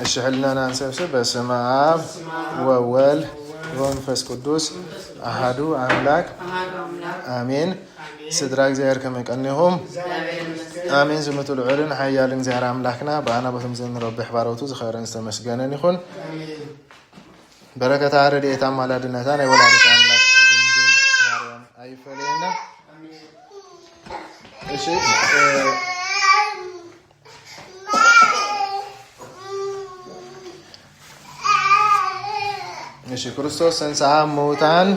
እሺ፣ ሕልናና ንሰብስብ። በስመ አብ ወወልድ ወመንፈስ ቅዱስ አሃዱ አምላክ አሜን። ስድራ እግዚኣብሔር ከመይ ቀኒኹም? አሜን። ዝምቱ ልዑልን ሓያልን እግዚኣብሔር ኣምላክና ብኣና በቶም ዘንረብሕ ባሮቱ ዝኸበረን ዝተመስገነን ይኹን። በረከታ ረድኤታ ኣማላድነታ ናይ ወላዲት ኣምላክ ድንግል ማርያም ኣይፈለየና። እሺ፣ እ፣ እሺ፣ ክርስቶስ ተንሥአ እሙታን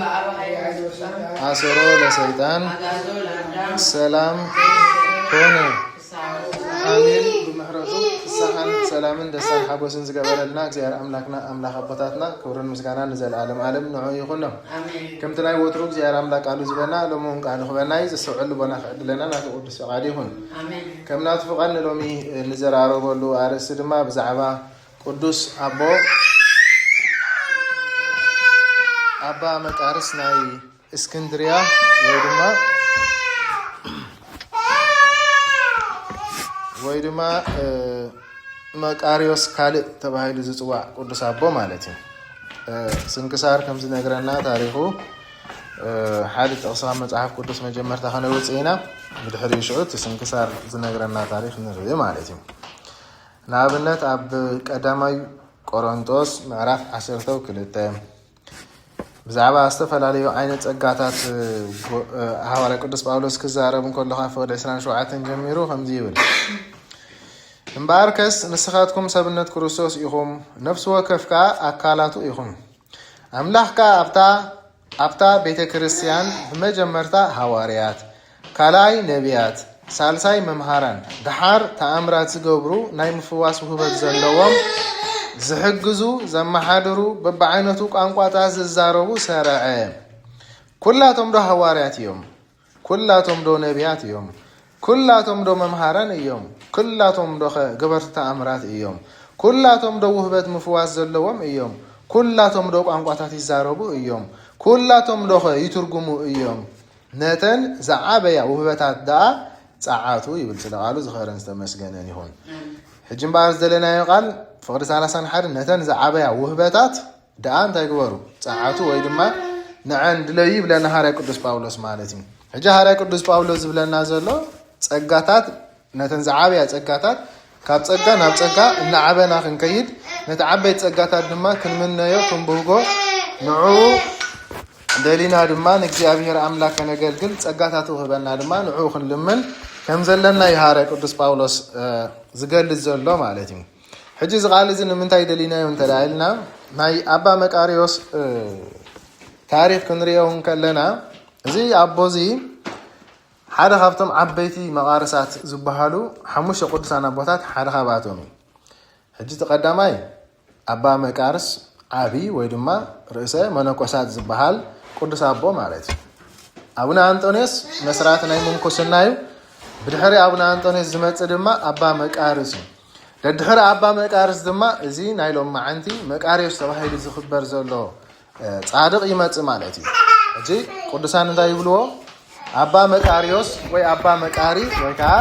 አሰሮ ለሰይጣን ሰላም ኮነ። አሜን። ብምሕረቱ ፍስሓን ሰላምን ደስታን ሓጎስን ዝገበረልና እግዚኣብሔር ኣምላክና ኣምላኽ ኣቦታትና ክብርን ምስጋናን ንዘለዓለም ዓለም ንዑ ይኹኖ። ከምቲ ናይ ወትሩ እግዚኣብሔር ኣምላክ ቃሉ ዝበና ሎሚ እውን ቃሉ ክበና እዩ። ዘስተውዕል ልቦና ክዕድለና ናቱ ቅዱስ ፈቃድ ይኹን። ከም ናቱ ፍቃድ ንሎሚ ንዘራረበሉ ኣርእስቲ ድማ ብዛዕባ ቅዱስ ኣቦ ኣባ መቃርስ ናይ እስክንድርያ ወይ ድማ ወይ ድማ እ፣ መቃርዮስ ካልእ ተባሂሉ ዝጽዋዕ ቅዱስ ኣቦ ማለት እዩ። እ፣ ስንክሳር ከም ዝነግረና ታሪኹ እ፣ ሓደ ጥቕሲ ካብ መጽሓፍ ቅዱስ መጀመርታ ከነውጽእ ኢና። ብድሕሪኡ ሽዑ እቲ ስንክሳር ዝነግረና ታሪኽ ንርኢ ማለት እዩ። ንኣብነት ኣብ ቀዳማይ ቆሮንጦስ ምዕራፍ ዓሰርተ ክልተ ብዛዕባ ዝተፈላለዩ ዓይነት ጸጋታት፣ እ፣ ጎ-፣ እ፣ ሃዋርያ ቅዱስ ጳውሎስ ክዛረብ እንከሎ ካብ ፍቕዲ ዕስራን ሸውዓተን ጀሚሩ ከምዚ ይብል፣ እምበኣርከስ ንስኻትኩም ሰብነት ክርስቶስ ኢኹም፣ ነፍሲ ወከፍ ከኣ ኣካላቱ ኢኹም። ኣምላኽ ከኣ ኣብታ፣ ኣብታ ቤተ ክርስቲያን ብመጀመርታ ሃዋርያት፣ ካልኣይ ነቢያት፣ ሳልሳይ መምሃራን፣ ደሓር ተኣምራት ዝገብሩ ናይ ምፍዋስ ውህበት ዘለዎም፣ ዝሕግዙ፣ ዘመሓድሩ፣ በብዓይነቱ ቋንቋታት ዝዛረቡ ሰረዐ። ኩላቶም ዶ ሃዋርያት እዮም? ኩላቶም ዶ ነቢያት እዮም? ኩላቶም ዶ መምሃራን እዮም? ኩላቶም ዶ ኸ ገበርቲ ተኣምራት እዮም? ኩላቶም ዶ ውህበት ምፍዋስ ዘለዎም እዮም? ኩላቶም ዶ ቋንቋታት ይዛረቡ እዮም? ኩላቶም ዶ ኸ ይትርጉሙ እዮም? ነተን ዝዓበያ ውህበታት ደኣ ጸዓቱ ይብል ስለ ቃሉ ዝኸረን ዝተመስገነን ይኹን። ሕጂ እምበኣር ዝደለናዮ ቃል ፍቕዲ ሰላሳን ሓደን ነተን ዝዓበያ ውህበታት ደኣ እንታይ ግበሩ? ጸዓቱ ወይ ድማ ንዐን ድለዩ ይብለና ሃርያ ቅዱስ ጳውሎስ ማለት እዩ። ሕጂ ሃርያ ቅዱስ ጳውሎስ ዝብለና ዘሎ ጸጋታት፣ ነተን ዝዓበያ ጸጋታት ካብ ጸጋ ናብ ጸጋ እናዓበና ክንከይድ፣ ነቲ ዓበይቲ ጸጋታት ድማ ክንምነዮ፣ ክንብህጎ፣ ንዕኡ ደሊና ድማ ንእግዚኣብሔር ኣምላክ ከነገልግል፣ ጸጋታቱ ክህበና ድማ ንዕኡ ክንልምን ከም ዘለና እዩ ሃርያ ቅዱስ ጳውሎስ፣ እ፣ ዝገልጽ ዘሎ ማለት እዩ። ሕጂ እዚ ቃል እዚ ንምንታይ ደሊናዮ እንተ ደኣ ኢልና፣ ናይ ኣባ መቃርዮስ፣ እ፣ ታሪኽ ክንርእዮ እንከለና፣ እዚ ኣቦ እዚ ሓደ ካብቶም ዓበይቲ መቃርሳት ዝበሃሉ ሓሙሽተ ቅዱሳን ኣቦታት ሓደ ካብኣቶም እዩ። ሕጂ እቲ ቀዳማይ ኣባ መቃርስ ዓቢ ወይ ድማ ርእሰ መነኮሳት ዝበሃል ቅዱስ ኣቦ ማለት እዩ። ኣቡነ ኣንጦንዮስ መስራቲ ናይ ምንኩስና እዩ። ብድሕሪ ኣቡነ ኣንጦንዮስ ዝመጽእ ድማ ኣባ መቃርስ እዩ። ደድሕሪ ኣባ መቃርስ ድማ እዚ ናይ ሎሚ መዓንቲ መቃርዮስ ተባሂሉ ዝኽበር ዘሎ፣ እ፣ ጻድቕ ይመጽእ ማለት እዩ። ሕጂ ቅዱሳን እንታይ ይብልዎ? ኣባ መቃርዮስ ወይ ኣባ መቃሪ ወይ ከዓ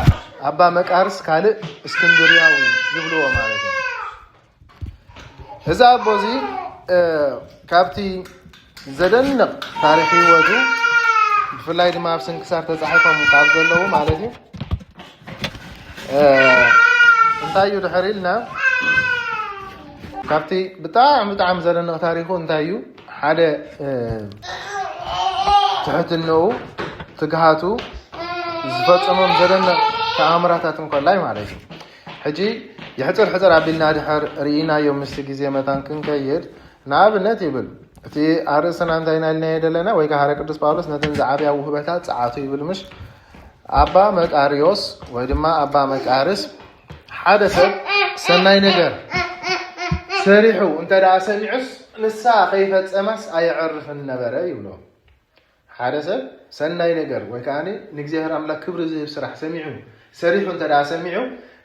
ኣባ መቃርስ ካልእ እስክንድርያዊ ይብልዎ ማለት እዩ። እዚ ኣቦ እዚ፣ እ፣ ካብቲ ዘደንቕ ታሪኽ ህይወቱ ብፍላይ ድማ ኣብ ስንክሳር ተጻሒፎም ካብ ዘለዉ ማለት እዩ፣ እ፣ እንታይ እዩ ድሕር ኢልና ካብቲ ብጣዕሚ ብጣዕሚ ዘደንቕ ታሪኹ እንታይ እዩ ሓደ፣ እ፣ ትሕትንኡ ትግሃቱ ዝፈጸሞም ዘደንቕ ተኣምራታት እንከላይ ማለት እዩ። ሕጂ ይሕጽር ሕጽር ኣቢልና ድሕር ርኢናዮ ምስቲ ግዜ መታን ክንከይድ ንኣብነት ይብል እቲ ኣርእስትና እንታይ ኢና ኢልናዮ ዘለና ወይ ከዓ ሃረ ቅዱስ ጳውሎስ ነተን ዝዓብያ ውህበታት ጸዓቱ ይብል ምሽ ኣባ መቃርዮስ ወይ ድማ ኣባ መቃርስ ሓደ ሰብ ሰናይ ነገር ሰሪሑ እንተ ደኣ ሰሚዑስ ንሳ ከይፈጸማስ ኣየዕርፍን ነበረ ይብሎ። ሓደ ሰብ ሰናይ ነገር ወይ ከዓ ንእግዚኣብሔር ኣምላክ ክብሪ ዝህብ ስራሕ ሰሚዑ ሰሪሑ እንተ ደኣ ሰሚዑ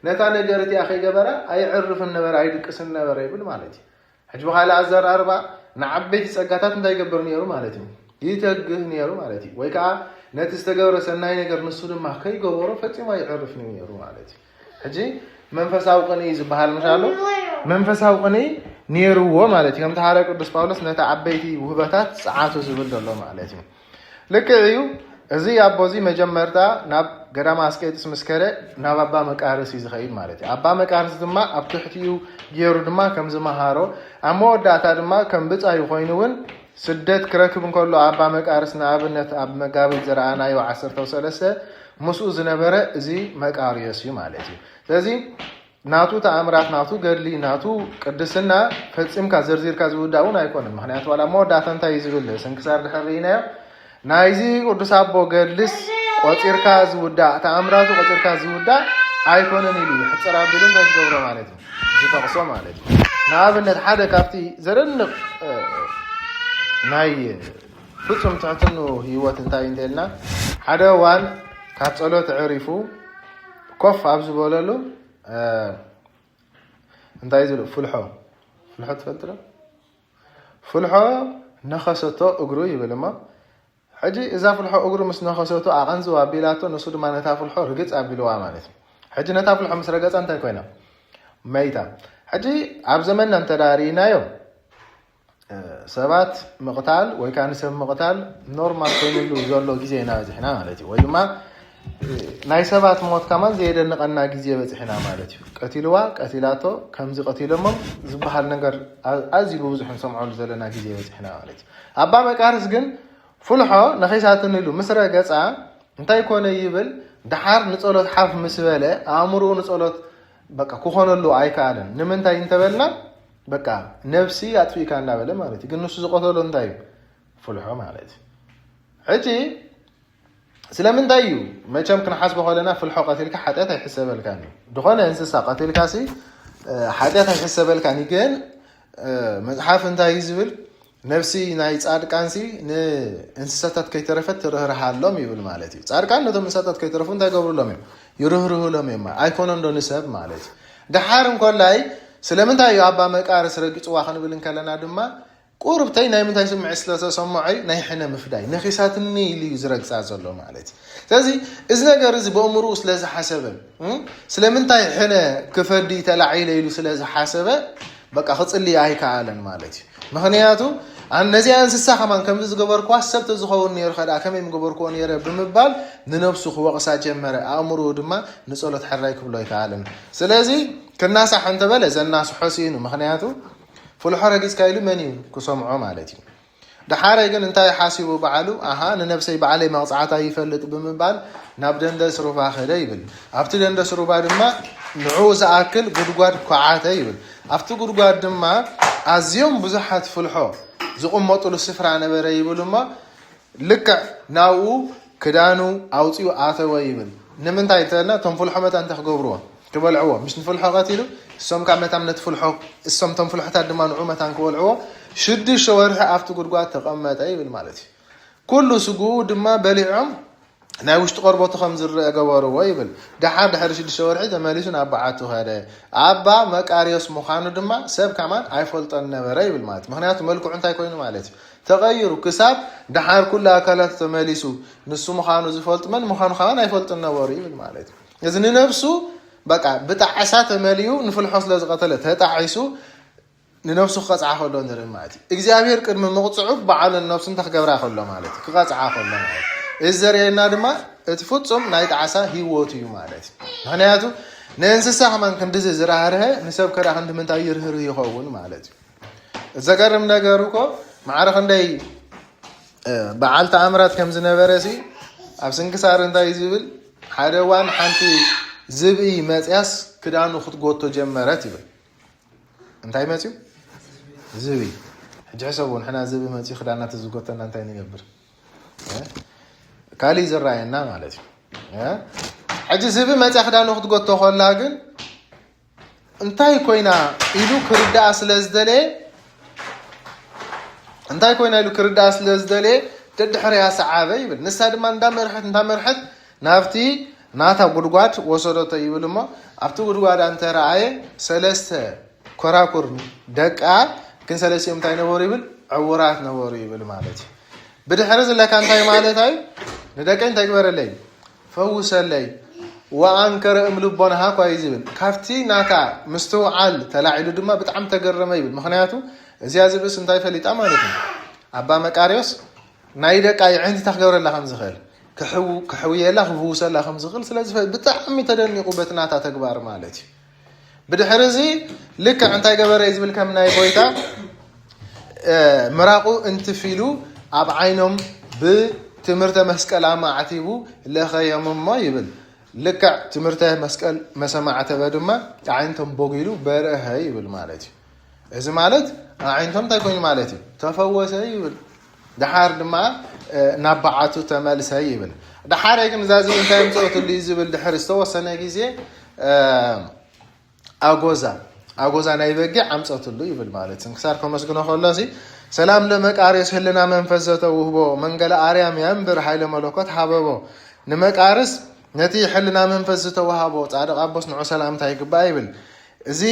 ነታ ነገር እቲኣ ከይገበረ ኣየዕርፍን ነበረ ኣይድቅስን ነበረ ይብል ማለት እዩ። ሕጂ ብኻልእ ኣዘራርባ ንዓበይቲ ጸጋታት እንታይ ይገብር ነይሩ ማለት እዩ? ይተግህ ነይሩ ማለት እዩ። ወይ ከዓ ነቲ ዝተገብረ ሰናይ ነገር ንሱ ድማ ከይገበሮ ፈጺሙ ኣይዕርፍን እዩ ነይሩ ማለት እዩ። ሕጂ መንፈሳዊ ቅንኢ ዝበሃል ምሽ ኣሎ። መንፈሳዊ ቅንኢ ነይርዎ ማለት እዩ። ከምቲ ሃረ ቅዱስ ጳውሎስ ነቲ ዓበይቲ ውህበታት ጸዓቱ ዝብል ዘሎ ማለት እዩ። ልክዕ እዩ። እዚ ኣቦ እዚ መጀመርታ ናብ ገዳም ኣስቄጥስ ምስ ከደ ናብ ኣባ መቃርስ እዩ ዝኸይድ ማለት እዩ። ኣባ መቃርስ ድማ ኣብ ትሕቲኡ ገይሩ ድማ ከም ዝመሃሮ፣ ኣብ መወዳእታ ድማ ከም ብጻዩ ኮይኑ እውን ስደት ክረክብ እንከሎ ኣባ መቃርስ ንኣብነት ኣብ መጋቢት ዝረኣናዮ ዓሰርተ ሰለስተ ምስኡ ዝነበረ እዚ መቃርዮስ እዩ ማለት እዩ። ስለዚ ናቱ ተኣምራት፣ ናቱ ገድሊ፣ ናቱ ቅድስና ፈጺምካ ዘርዚርካ ዝውዳእ እውን ኣይኮነን። ምክንያቱ ዋላ መወዳእታ እንታይ እዩ ዝብል ስንክሳር ድሕር ርኢናዮ፣ ናይዚ ቅዱስ ኣቦ ገድልስ ቆጺርካ ዝውዳእ፣ ተኣምራቱ ቆጺርካ ዝውዳእ ኣይኮነን ኢሉ እዩ ሕጽር ኣቢሉ እንታይ ዝገብሮ ማለት እዩ፣ ዝጠቕሶ ማለት እዩ። ንኣብነት ሓደ ካብቲ ዘደንቕ ናይ ፍጹም ትሕትኑ ህይወት እንታይ እንተልና፣ ሓደ እዋን ካብ ጸሎት ዕሪፉ ኮፍ ኣብ ዝበለሉ እንታይ ዝብል ፍልሖ፣ ፍልሖ ትፈልጥ ዶ? ፍልሖ ነኸሰቶ እግሩ ይብል እሞ፣ ሕጂ እዛ ፍልሖ እግሩ ምስ ነኸሰቶ ኣቐንዝው ኣቢላቶ፣ ንሱ ድማ ነታ ፍልሖ ርግጽ ኣቢልዋ ማለት እዩ። ሕጂ ነታ ፍልሖ ምስ ረገጻ እንታይ ኮይና? መይታ። ሕጂ ኣብ ዘመንና እንተ ደኣ ርኢናዮ ሰባት ምቕታል ወይ ከዓ ንሰብ ምቕታል ኖርማል ኮይኑሉ ዘሎ ግዜ ኢና በፂሕና ማለት እዩ። ወይ ድማ ናይ ሰባት ሞት ከማን ዘየደንቐና ግዜ በፂሕና ማለት እዩ። ቀቲልዋ፣ ቀቲላቶ፣ ከምዚ ቀቲሎሞም ዝበሃል ነገር ኣዝዩ ብብዙሕ ንሰምዐሉ ዘለና ግዜ በፂሕና ማለት እዩ። ኣባ መቃርስ ግን ፍልሖ ነኺሳትኒ ኢሉ ምስ ረገፃ እንታይ ኮነ ይብል፣ ደሓር ንጸሎት ሓፍ ምስ በለ ኣእምሮኡ ንጸሎት በቃ ክኾነሉ ኣይከኣለን። ንምንታይ እንተበልና በቃ ነብሲ ኣጥፊእካ እንዳበለ ማለት እዩ። ግን ንሱ ዝቐተሎ እንታይ እዩ? ፍልሖ ማለት እዩ። ሕጂ ስለምንታይ እዩ? መቸም ክንሓስቦ ከለና ፍልሖ ቀቲልካ ሓጢኣት ኣይሕሰበልካን እዩ። ዝኾነ እንስሳ ቀቲልካ ሲ ሓጢኣት ኣይሕሰበልካን እዩ። ግን መፅሓፍ እንታይ እዩ ዝብል? ነብሲ ናይ ጻድቃንሲ ንእንስሳታት ከይተረፈት ትርህርሃሎም ይብል ማለት እዩ። ጻድቃን ነቶም እንስሳታት ከይተረፉ እንታይ ገብሩሎም እዮም? ይርህርህሎም እዮም። ኣይኮነን ዶ ንሰብ ማለት እዩ። ደሓር እንኮላይ ስለምንታይ እዩ ኣባ መቃርስ ረጊጽዋ ክንብል እንከለና ድማ ቁርብተይ ናይ ምንታይ ስምዒት ስለተሰምዖ እዩ? ናይ ሕነ ምፍዳይ ነኺሳትኒ ኢሉ እዩ ዝረግጻ ዘሎ ማለት እዩ። ስለዚ እዚ ነገር እዚ በእምርኡ ስለ ዝሓሰበ ስለምንታይ ሕነ ክፈዲ ተላዒለ ኢሉ ስለ ዝሓሰበ በቃ ክጽሊ ኣይከኣለን ማለት እዩ። ምክንያቱ ነዚኣ እንስሳ ከማን ከምዚ ዝገበርኩዋ ሰብ ተዝኸውን ነይሩ ከደኣ ከመይ ምገበርኩዎ ነይረ ብምባል ንነብሱ ክወቕሳ ጀመረ። ኣእምርኡ ድማ ንጸሎት ሕራይ ክብሎ ኣይከኣለን። ስለዚ ክናሳሕ እንተበለ ዘናስሖ ስኢኑ። ምክንያቱ ፍልሖ ረጊጽካ ኢሉ መን እዩ ክሰምዖ ማለት እዩ። ደሓረይ ግን እንታይ ሓሲቡ ባዕሉ? ኣሃ ንነብሰይ ባዕለይ መቕጻዕታ ይፈልጥ ብምባል ናብ ደንደስ ሩባ ከደ ይብል። ኣብቲ ደንደስ ሩባ ድማ ንዕኡ ዝኣክል ጉድጓድ ኮዓተ ይብል። ኣብቲ ጉድጓድ ድማ ኣዝዮም ብዙሓት ፍልሖ ዝቕመጡሉ ስፍራ ነበረ ይብል እሞ ልክዕ ናብኡ ክዳኑ ኣውጺኡ ኣተወ ይብል። ንምንታይ እንተልና እቶም ፍልሖ መታን እንታይ ክገብርዎ? ክበልዕዎ። ምሽ ንፍልሖ ቀቲሉ እሶም ካብ መታም ነቲ ፍልሖ እሶም ቶም ፍልሖታት ድማ ንዑ መታን ክበልዕዎ ሽዱሽተ ወርሒ ኣብቲ ጉድጓድ ተቐመጠ ይብል ማለት እዩ። ኩሉ ስግኡ ድማ በሊዖም ናይ ውሽጢ ቆርበቱ ከም ዝረአ ገበርዎ ይብል። ደሓር ድሕሪ ሽዱሽተ ወርሒ ተመሊሱ ናብ በዓቱ ከደ። ኣባ መቃርዮስ ምዃኑ ድማ ሰብ ከማን ኣይፈልጦን ነበረ ይብል ማለት እዩ። ምክንያቱ መልክዑ እንታይ ኮይኑ ማለት እዩ? ተቐይሩ ክሳብ ደሓር ኩሉ ኣካላቱ ተመሊሱ ንሱ ምዃኑ ዝፈልጡ መን ምዃኑ ከማን ኣይፈልጡን ነበሩ ይብል ማለት እዩ። እዚ ንነብሱ በቃ ብጣዕሳ ተመሊኡ ንፍልሖ ስለ ዝቐተለ ተጣዒሱ ንነብሱ ክቐጽዓ ከሎ ንርኢ ማለት እዩ። እግዚኣብሔር ቅድሚ ምቕጽዑ ባዕሉ ንነብሱ እንታይ ክገብራ ከሎ ማለት እዩ? ክቐጽዓ ከሎ ማለት እዩ። እዚ ዘርእየና ድማ እቲ ፍጹም ናይ ጣዕሳ ህይወቱ እዩ ማለት እዩ። ምክንያቱ ንእንስሳ ከማን ክንድዚ ዝራህርሀ ንሰብ ከዳ ክንዲ ምንታይ ይርህርህ ይኸውን ማለት እዩ። ዘገርም ነገር እኮ ማዕረ ክንደይ በዓል ተኣምራት ከም ዝነበረ ሲ ኣብ ስንክሳር እንታይ ዝብል ሓደ እዋን ሓንቲ ዝብኢ መፅያስ ክዳኑ ክትጎቶ ጀመረት ይብል። እንታይ መፅዩ? ዝብኢ። ሕጂ ሕሰቡ ንሕና ዝብኢ መፅዩ ክዳና ተዝጎተና እንታይ ንገብር? ካሊእ ዝረኣየና ማለት እዩ። ሕጂ ዝብኢ መፅያ ክዳኑ ክትጎቶ ከላ ግን እንታይ ኮይና ኢሉ ክርዳኣ ስለ ዝደለየ እንታይ ኮይና ኢሉ ክርዳኣ ስለ ዝደለየ ደድሕሪያ ሰዓበ ይብል። ንሳ ድማ እንዳመርሐት እንዳመርሐት ናብቲ ናታ ጉድጓድ ወሰደቶ ይብል እሞ ኣብቲ ጉድጓድ እንተረኣየ ሰለስተ ኮራኩር ደቃ ግን ሰለስቲኦም እንታይ ነበሩ ይብል? ዕውራት ነበሩ ይብል ማለት እዩ። ብድሕሪ ዝለካ እንታይ ማለት እዩ? ንደቀይ እንታይ ግበረለይ? ፈውሰለይ። ወኣንከረ እምልቦናሃ እኳ እዩ ዝብል። ካብቲ ናታ ምስትውዓል ተላዒሉ ድማ ብጣዕሚ ተገረመ ይብል። ምኽንያቱ እዚኣ ዝብእስ እንታይ ፈሊጣ ማለት እዩ? ኣባ መቃርዮስ ናይ ደቃ የዕንትታ ክገብረላ ከም ዝኽእል፣ ክሕው-፣ ክሕውየላ ክፍውሰላ ከም ዝኽእል ስለዚ ብጣዕሚ ተደኒቑ በቲ ናታ ተግባር ማለት እዩ። ብድሕሪ እዚ ልክዕ እንታይ ገበረ እዩ ዝብል ከም ናይ ጎይታ ምራቑ እንትፊሉ ኣብ ዓይኖም ብትምህርተ መስቀል ኣማዕቲቡ ለኸዮም እሞ ይብል። ልክዕ ትምህርተ መስቀል መሰማዕተበ ድማ ኣዒንቶም ቦጊሉ በርሀ ይብል ማለት እዩ። እዚ ማለት ኣዒንቶም እንታይ ኮይኑ ማለት እዩ? ተፈወሰ ይብል። ደሓር ድማ ናብ በዓቱ ተመልሰ ይብል። ደሓር ግን እዛ ዝብል እንታይ ምፅኦትሉ እዩ ዝብል ድሕሪ ዝተወሰነ ግዜ ኣጎዛ ኣጎዛ ናይ በጊዕ ኣምፀትሉ ይብል ማለት ስንክሳር ከመስግኖ ከሎ ሲ ሰላም ለመቃርዮስ ህልና መንፈስ ዘተውህቦ መንገለ ኣርያም የንብር ኃይለ መለኮት ሀበቦ ንመቃርስ ነቲ ሕልና መንፈስ ዝተዋሃቦ ጻድቕ ኣቦስ ንዑ ሰላምታ ይግባእ ይብል። እዚ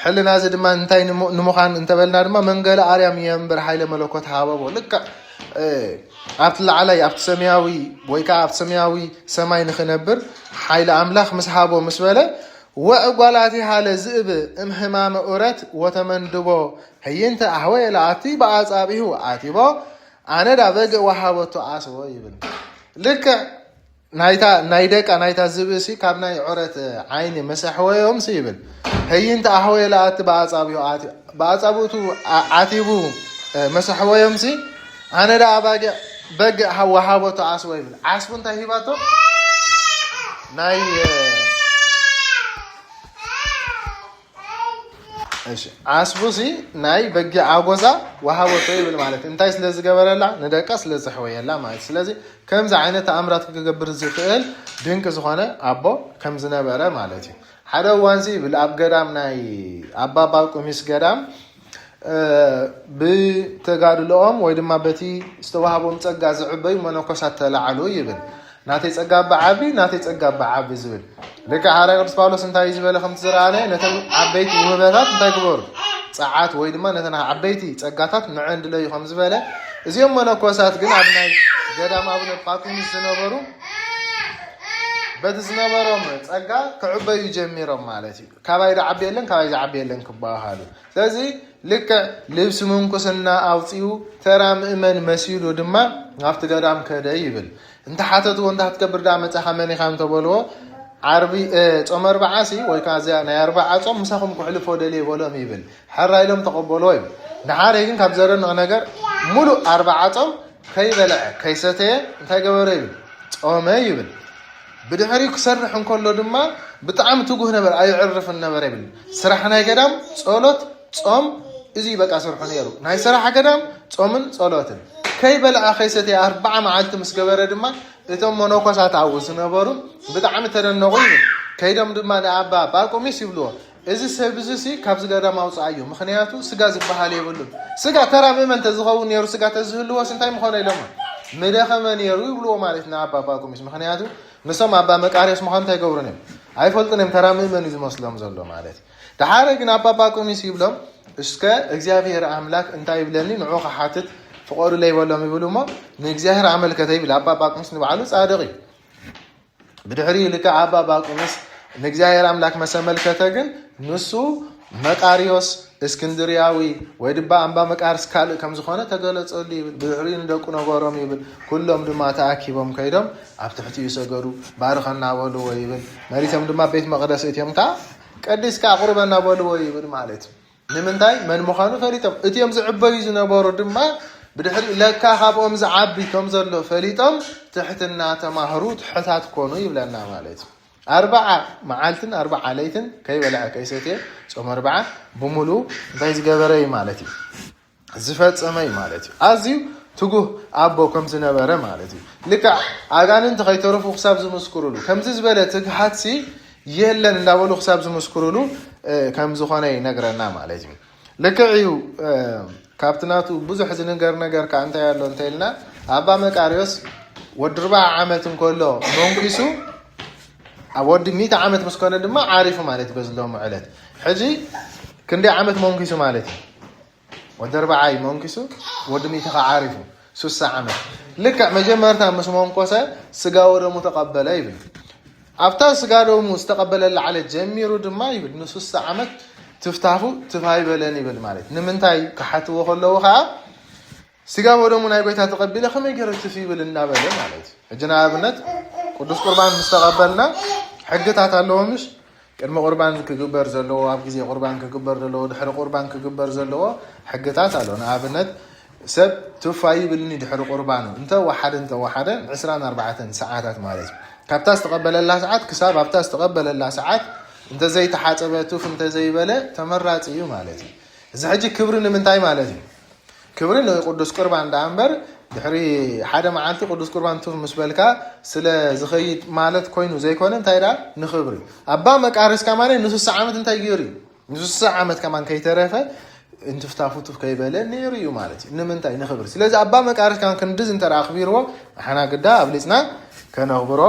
ሕልና እዚ ድማ እንታይ ንምዃን እንተበልና ድማ መንገለ ኣርያም የንብር ኃይለ መለኮት ሀበቦ ልክዕ ኣብቲ ላዕላይ ኣብቲ ሰማያዊ ወይ ከዓ ኣብቲ ሰማያዊ ሰማይ ንኽነብር ሓይሊ ኣምላኽ ምስ ሃቦ ምስ በለ ወዕጓላቲሃ ለዝእብ እምህማመ ኡረት ወተመንድቦ ህይንተ ኣህወየ ለኣቲ በኣጻብዒሁ ኣቲቦ ኣነ ዳ በግእ ወሃበቶ ኣስቦ ይብል። ልክዕ ናይታ ናይ ደቃ ናይታ ዝብእሲ ካብ ናይ ዑረት ዓይኒ መሰሕወዮምሲ ይብል። ህይንተ ኣህወየ ለኣቲ በኣጻብዒሁ ኣቲ-፣ በኣጻብቱ ዓ-፣ ዓቲቡ መሰሕወዮምሲ ኣነ ዳ ኣባጊዕ በግእ ሃ-፣ ወሃበቶ ኣስቦ ይብል። ዓስቡ እንታይ ሂባቶ? ናይ እሺ ዓስቡሲ ናይ በጊዕ ኣጎዛ ወሃበቶ ይብል ማለት እንታይ ስለ ዝገበረላ ንደቃ ስለ ዘሕወየላ ማለት ስለዚ ከምዚ ዓይነት ተኣምራት ክገብር ዝኽእል ድንቂ ዝኾነ ኣቦ ከም ዝነበረ ማለት እዩ ሓደ እዋንሲ ይብል ኣብ ገዳም ናይ ኣባ ጳቁሚስ ገዳም ብተጋድሎኦም ወይ ድማ በቲ ዝተዋህቦም ጸጋ ዝዕበዩ መነኮሳት ተላዓሉ ይብል። ናተይ ጸጋ እባ ዓቢ፣ ናተይ ጸጋ እባ ዓቢ ዝብል። ልክዕ ሃዋርያ ቅዱስ ጳውሎስ እንታይ እዩ ዝበለ ከምቲ ዝረኣናዮ ነቶም ዓበይቲ ውህበታት እንታይ ግበሩ? ጸዓት ወይ ድማ ነተን ዓበይቲ ጸጋታት ንዐን ድለዩ ከም ዝበለ እዚኦም መነኮሳት ግን ኣብ ናይ ገዳም ኣቡነ ጳኩሚስ ዝነበሩ በቲ ዝነበሮም ጸጋ ክዕበዩ ጀሚሮም ማለት እዩ። ካባይ ዝዓቢ የለን፣ ካባይ ዝዓቢ የለን ክበሃሃሉ። ስለዚ ልክዕ ልብሲ ምንኩስና ኣውፂኡ ተራ ምእመን መሲሉ ድማ ናብቲ ገዳም ከደ ይብል። እንተሓተትዎ እንታይ ክትገብር ደኣ መፃኻ መን ኢኻ እንተበልዎ ዓርቢ እ፣ ፆመ ኣርብዓ ሲ ወይ ከዓ እዚኣ ናይ ኣርብዓ ፆም ምሳኹም ክሕልፎ ደልየ በሎም ይብል። ሕራ ኢሎም ተቐበልዎ ይብል። ንሓደ ግን ካብ ዘደንቕ ነገር ሙሉእ ኣርብዓ ፆም ከይበልዐ ከይሰተየ እንታይ ገበረ ይብል ፆመ ይብል። ብድሕሪኡ ክሰርሕ እንከሎ ድማ ብጣዕሚ ትጉህ ነበር፣ ኣይዕርፍን ነበረ ይብል። ስራሕ ናይ ገዳም፣ ጸሎት፣ ጾም፣ እዚ በቃ ስርሑ ነይሩ። ናይ ስራሕ ገዳም፣ ጾምን ጸሎትን። ከይበልዓ ከይሰተየ ኣርብዓ መዓልቲ ምስ ገበረ ድማ እቶም መነኮሳት ኣብኡ ዝነበሩ ብጣዕሚ ተደነቑ ይብል። ከይዶም ድማ ንኣባ ጳቁሚስ ይብልዎ፣ እዚ ሰብ እዚ ሲ ካብዚ ገዳም ኣውፅኣዮ፣ ምኽንያቱ ስጋ ዝበሃል የብሉን። ስጋ ተራ ምእመን ተዝኸውን ነይሩ ስጋ ተዝህልዎስ እንታይ ምኾነ ኢሎሞ ምደኸመ ነይሩ ይብልዎ ማለት ንኣባ ጳቁሚስ። ምኽንያቱ ንሶም ኣባ መቃርዮስ ምዃኑ እንታይ ይገብሩን እዮም ኣይፈልጡን እዮም። ተራ ምእመን እዩ ዝመስሎም ዘሎ ማለት እዩ። ደሓረ ግን ኣባ ጳቁሚስ ይብሎም እስከ እግዚኣብሔር ኣምላክ እንታይ ይብለኒ ንዑ ክሓትት ፍቐዱለይ በሎም ይብሉ እሞ ንእግዚኣብሔር ኣመልከተ ይብል። ኣባ ጳቁሚስ ንባዕሉ ጻድቕ እዩ። ብድሕሪኡ ልክዕ ኣባ ጳቁሚስ ንእግዚኣብሔር ኣምላክ መሰመልከተ ግን ንሱ መቃርዮስ እስክንድርያዊ ወይ ድማ ኣባ መቃርስ ካልእ ከም ዝኾነ ተገለጸሉ ይብል። ብድሕሪኡ ንደቁ ነገሮም ይብል። ኩሎም ድማ ተኣኪቦም ከይዶም ኣብ ትሕቲኡ ሰገዱ። ባርኸና በልዎ ይብል። መሪቶም ድማ ቤት መቕደስ እትዮም ከዓ ቀዲስካ ኣቕርበና በልዎ ይብል ማለት እዩ። ንምንታይ መን ምዃኑ ፈሊጦም እትዮም ዝዕበዩ ዝነበሩ ድማ ብድሕሪኡ ለካ ካብኦም ዝዓቢ ከም ዘሎ ፈሊጦም ትሕትና ተማህሩ ትሑታት ኮኑ ይብለና ማለት እዩ። ኣርብዓ መዓልትን ኣርብዓ ለይትን ከይበልዐ ከይሰትየ ጾም ኣርብዓ ብምሉ እንታይ ዝገበረ እዩ ማለት እዩ ዝፈጸመ እዩ ማለት እዩ። ኣዝዩ ትጉህ ኣቦ ከም ዝነበረ ማለት እዩ። ልክዕ ኣጋንንቲ ከይተረፉ ክሳብ ዝምስክሩሉ ከምዚ ዝበለ ትግሃትሲ የለን እንዳበሉ ክሳብ ዝምስክሩሉ ከም ዝኾነ ይነግረና ማለት እዩ። ልክዕ እዩ። ካብቲ ናቱ ብዙሕ ዝንገር ነገር ከዓ እንታይ ኣሎ እንተኢልና ኣባ መቃርዮስ ወዲ ርብዓ ዓመት እንከሎ መንኪሱ ኣብ ወዲ ሚእቲ ዓመት ምስ ኮነ ድማ ዓሪፉ ማለት እዩ። በዚ ሎሚ ዕለት ሕጂ ክንደይ ዓመት መንኪሱ ማለት እዩ? ወዲ ኣርብዓ እዩ መንኪሱ፣ ወዲ ሚእቲ ከዓ ዓሪፉ ሱሳ ዓመት። ልክዕ መጀመርታ ምስ መንኮሰ ስጋ ወደሙ ተቐበለ ይብል። ኣብታ ስጋ ደሙ ዝተቐበለላ ዕለት ጀሚሩ ድማ ይብል ንሱሳ ዓመት ትፍታፉ ትፋይ በለን ይብል ማለት። ንምንታይ ክሓትዎ ከለዉ ከዓ ስጋ ወደሙ ናይ ጎይታ ተቐቢለ ከመይ ገይረ ትፍ ይብል እናበለ ማለት እዩ። ሕጂ ንኣብነት ቅዱስ ቁርባን ምስ ተቐበልና ሕግታት ኣለዎ ምሽ? ቅድሚ ቁርባን ክግበር ዘለዎ፣ ኣብ ግዜ ቁርባን ክግበር ዘለዎ፣ ድሕሪ ቁርባን ክግበር ዘለዎ ሕግታት ኣሎ። ንኣብነት ሰብ ትፍ ኣይብልኒ ድሕሪ ቁርባኑ እንተ ወሓደ እንተ ወሓደ ዕስራን ኣርባዕተን ሰዓታት ማለት እዩ። ካብታ ዝተቐበለላ ሰዓት ክሳብ ኣብታ ዝተቐበለላ ሰዓት እንተዘይተሓፀበ ቱፍ እንተዘይበለ ተመራፂ እዩ ማለት እዩ። እዚ ሕጂ ክብሪ ንምንታይ ማለት እዩ? ክብሪ ንቅዱስ ቁርባን ደኣ እምበር ድሕሪ ሓደ መዓልቲ ቅዱስ ቁርባን ቱፍ ምስ በልካ ስለ ዝኸይድ ማለት ኮይኑ ዘይኮነ እንታይ ደኣ ንክብሪ። ኣባ መቃርስ ከማነ ንሱሳ ዓመት እንታይ ገይሩ እዩ? ንሱሳ ዓመት ከማን ከይተረፈ እንትፍታፉ ቱፍ ከይበለ ነይሩ እዩ ማለት እዩ። ንምንታይ? ንክብሪ። ስለዚ ኣባ መቃርስ ከማን ክንድዚ እንተ ኣኽቢርዎ ንሓና ግዳ ኣብሊፅና ከነኽብሮ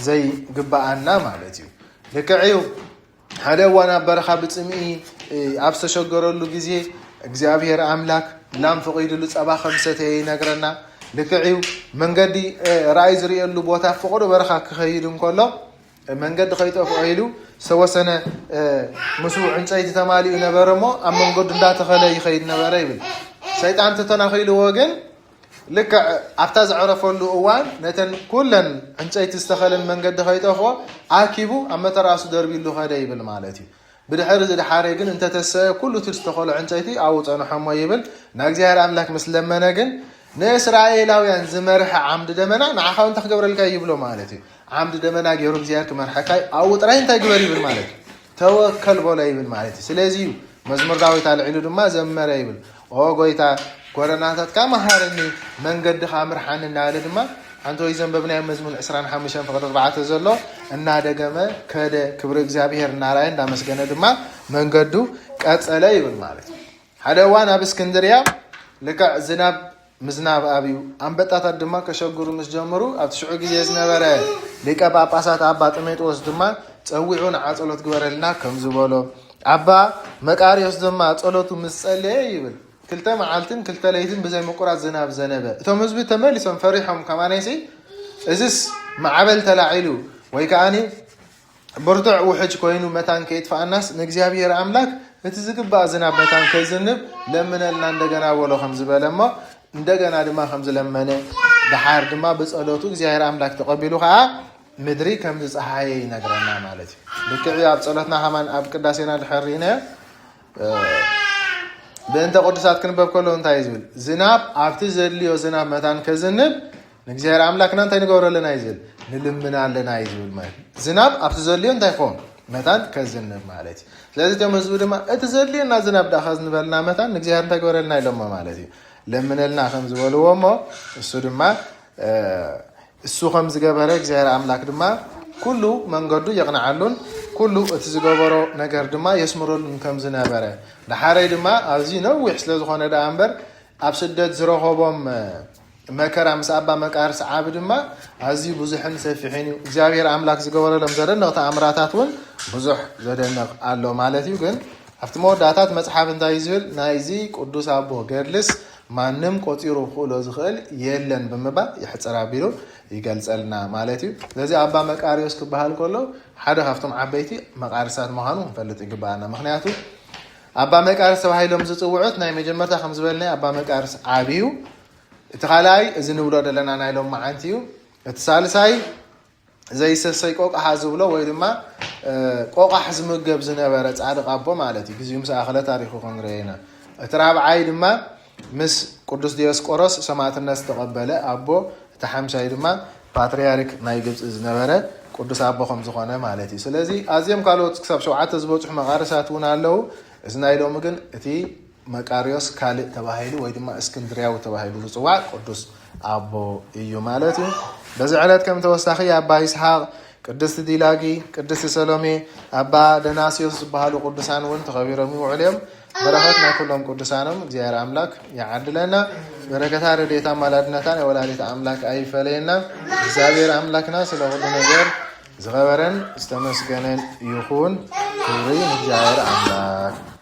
ዘይግባኣና ማለት እዩ። ልክዕ እዩ። ሓደ እዋን ኣብ በረኻ ብፅምኢ ኣብ ዝተሸገረሉ ግዜ እግዚኣብሔር ኣምላክ ላም ፈቒዱሉ ጸባ ከም ሰተየ ይነግረና። ልክዕ እዩ። መንገዲ ራእይ ዝርእየሉ ቦታ ፈቐዶ በረኻ ክኸይድ እንከሎ መንገዲ ከይጠፍኦ ኢሉ ዝተወሰነ ምስ ዕንፀይቲ ተማሊኡ ነበረ እሞ ኣብ መንገዱ እንዳተኸለ ይኸይድ ነበረ ይብል። ሰይጣን ተተናኺልዎ ግን ልክዕ ኣብታ ዘዕረፈሉ እዋን ነተን ኩለን ዕንፀይቲ ዝተኸለን መንገዲ ከይጠፍኦ ኣኪቡ ኣብ መተራሱ ደርቢሉ ኸደ ይብል ማለት እዩ። ብድሕሪ ዝድሓረ ግን እንተተሰአ ኩሉ እቲ ዝተኸሎ ዕንፀይቲ ኣብኡ ፀንሖሞ ይብል። ንእግዚኣብሔር ኣምላክ ምስ ለመነ ግን ንእስራኤላውያን ዝመርሐ ዓምዲ ደመና ንዓኻ እንታይ ክገብረልካ ይብሎ ማለት እዩ። ዓምዲ ደመና ገይሩ እግዚኣብሔር ክመርሐካ ኣብኡ ጥራይ እንታይ ግበር ይብል ማለት እዩ። ተወከል በሎ ይብል ማለት እዩ። ስለዚ እዩ መዝሙር ዳዊት ኣልዒሉ ድማ ዘመረ ይብል። ኦ ጎይታ ጎደናታትካ መሃረኒ መንገድኻ ምርሓኒ እናበለ ድማ ሓንቲ ወይ ዘንበብናዮ መዝሙር ዕስራን ሓሙሽተን ፍቕዲ ኣርባዕተ ዘሎ እናደገመ ከደ ክብሪ እግዚኣብሔር እናራየ እንዳመስገነ ድማ መንገዱ ቀጸለ ይብል ማለት እዩ። ሓደ እዋን ኣብ እስክንድርያ ልክዕ ዝናብ ምዝናብ ኣብዩ ኣንበጣታት ድማ ከሸግሩ ምስ ጀምሩ ኣብቲ ሽዑ ግዜ ዝነበረ ሊቀ ጳጳሳት ኣባ ጥሜጥዎስ ድማ ጸዊዑ ንዓጸሎት ግበረልና ከም ዝበሎ ኣባ መቃርዮስ ድማ ጸሎቱ ምስ ጸለየ ይብል ክልተ መዓልትን ክልተ ለይትን ብዘይ ምቁራጽ ዝናብ ዘነበ። እቶም ህዝቢ ተመሊሶም ፈሪሖም ከማነይሲ እዝስ ማዕበል ተላዒሉ ወይ ከዓኒ ብርቱዕ ውሕጅ ኮይኑ መታን ከይጥፋኣናስ ንእግዚኣብሔር ኣምላክ እቲ ዝግባእ ዝናብ መታን ከይዝንብ ለምነልና እንደገና በሎ ከም ዝበለ እሞ እንደገና ድማ ከም ዝለመነ ደሓር ድማ ብጸሎቱ እግዚኣብሔር ኣምላክ ተቐቢሉ ከዓ ምድሪ ከም ዝፀሓየ ይነግረና ማለት እዩ። ልክዕ ኣብ ጸሎትና ከማን ኣብ ቅዳሴና ድሕር ርኢናዮ ብእንተ ቅዱሳት ክንበብ ከሎ እንታይ እዩ ዝብል? ዝናብ ኣብቲ ዘድልዮ ዝናብ መታን ከዝንብ ንእግዚኣብሔር ኣምላክና እንታይ ንገብሮ ኣለና እዩ ዝብል? ንልምን ኣለና እዩ ዝብል ማለት እዩ። ዝናብ ኣብቲ ዘድልዮ እንታይ ክኸውን? መታን ከዝንብ ማለት እዩ። ስለዚ እቶም ህዝቢ ድማ እቲ ዘድልየና ዝናብ ዳኣ ከዝንበልና መታን ንእግዚኣብሔር እንታይ ግበረልና ኢሎሞ ማለት እዩ። ለምነልና ከም ዝበልዎ እሞ እሱ ድማ እሱ ከም ዝገበረ እግዚኣብሔር ኣምላክ ድማ ኩሉ መንገዱ የቕንዓሉን ኩሉ እቲ ዝገበሮ ነገር ድማ የስምረሉን ከም ዝነበረ ደሓረይ ድማ ኣብዚ ነዊሕ ስለ ዝኾነ ደኣ እምበር ኣብ ስደት ዝረኸቦም መከራ ምስ ኣባ መቃርስ ዓቢ ድማ ኣዝዩ ብዙሕን ሰፊሕን እዩ። እግዚኣብሔር ኣምላክ ዝገበረሎም ዘደንቕ ተኣምራታት እውን ብዙሕ ዘደንቕ ኣሎ ማለት እዩ። ግን ኣብቲ መወዳእታት መጽሓፍ እንታይ እዩ ዝብል? ናይዚ ቅዱስ ኣቦ ገድልስ ማንም ቆጺሩ ክእሎ ዝኽእል የለን ብምባል ይሕጽር ኣቢሉ ይገልጸልና ማለት እዩ። ስለዚ ኣባ መቃርዮስ ክበሃል ከሎ ሓደ ካብቶም ዓበይቲ መቃርሳት ምዃኑ ክንፈልጥ ይግባኣና። ምክንያቱ ኣባ መቃርስ ተባሂሎም ዝጽውዑት ናይ መጀመርታ ከም ዝበልናይ ኣባ መቃርስ ዓቢ እዩ። እቲ ካልኣይ እዚ ንብሎ ዘለና ናይ ሎም መዓንቲ እዩ። እቲ ሳልሳይ ዘይሰሰይ ቆቃሓ ዝብሎ ወይ ድማ ቆቃሕ ዝምገብ ዝነበረ ጻድቕ ኣቦ ማለት እዩ። ግዜኡ ምስ ኣኸለ ታሪኹ ክንረኤና። እቲ ራብዓይ ድማ ምስ ቅዱስ ዲዮስቆሮስ ሰማዕትነት ዝተቐበለ ኣቦ፣ እቲ ሓምሻይ ድማ ፓትርያርክ ናይ ግብፂ ዝነበረ ቅዱስ ኣቦ ከም ዝኾነ ማለት እዩ። ስለዚ ኣዝዮም ካልኦት ክሳብ ሸውዓተ ዝበፅሑ መቓርሳት እውን ኣለዉ። እዚ ናይ ሎሚ ግን እቲ መቃርዮስ ካልእ ተባሂሉ ወይ ድማ እስክንድርያዊ ተባሂሉ ዝፅዋዕ ቅዱስ ኣቦ እዩ ማለት እዩ። በዚ ዕለት ከም ተወሳኺ ኣባ ይስሓቅ፣ ቅድስቲ ዲላጊ፣ ቅድስቲ ሰሎሜ፣ ኣባ ደናስዮስ ዝበሃሉ ቅዱሳን እውን ተኸቢሮም ይውዕሉ እዮም። በረኸት ናይ ኩሎም ቅዱሳኖም እግዚኣብሔር ኣምላክ ይዓድለና። በረከታ ረድኤታ ኣማላድነታ ናይ ወላዲት ኣምላክ ኣይፈለየና። እግዚኣብሔር ኣምላክና ስለ ኩሉ ነገር ዝኸበረን ዝተመስገነን ይኹን። ክብሪ ንእግዚኣብሔር ኣምላክ።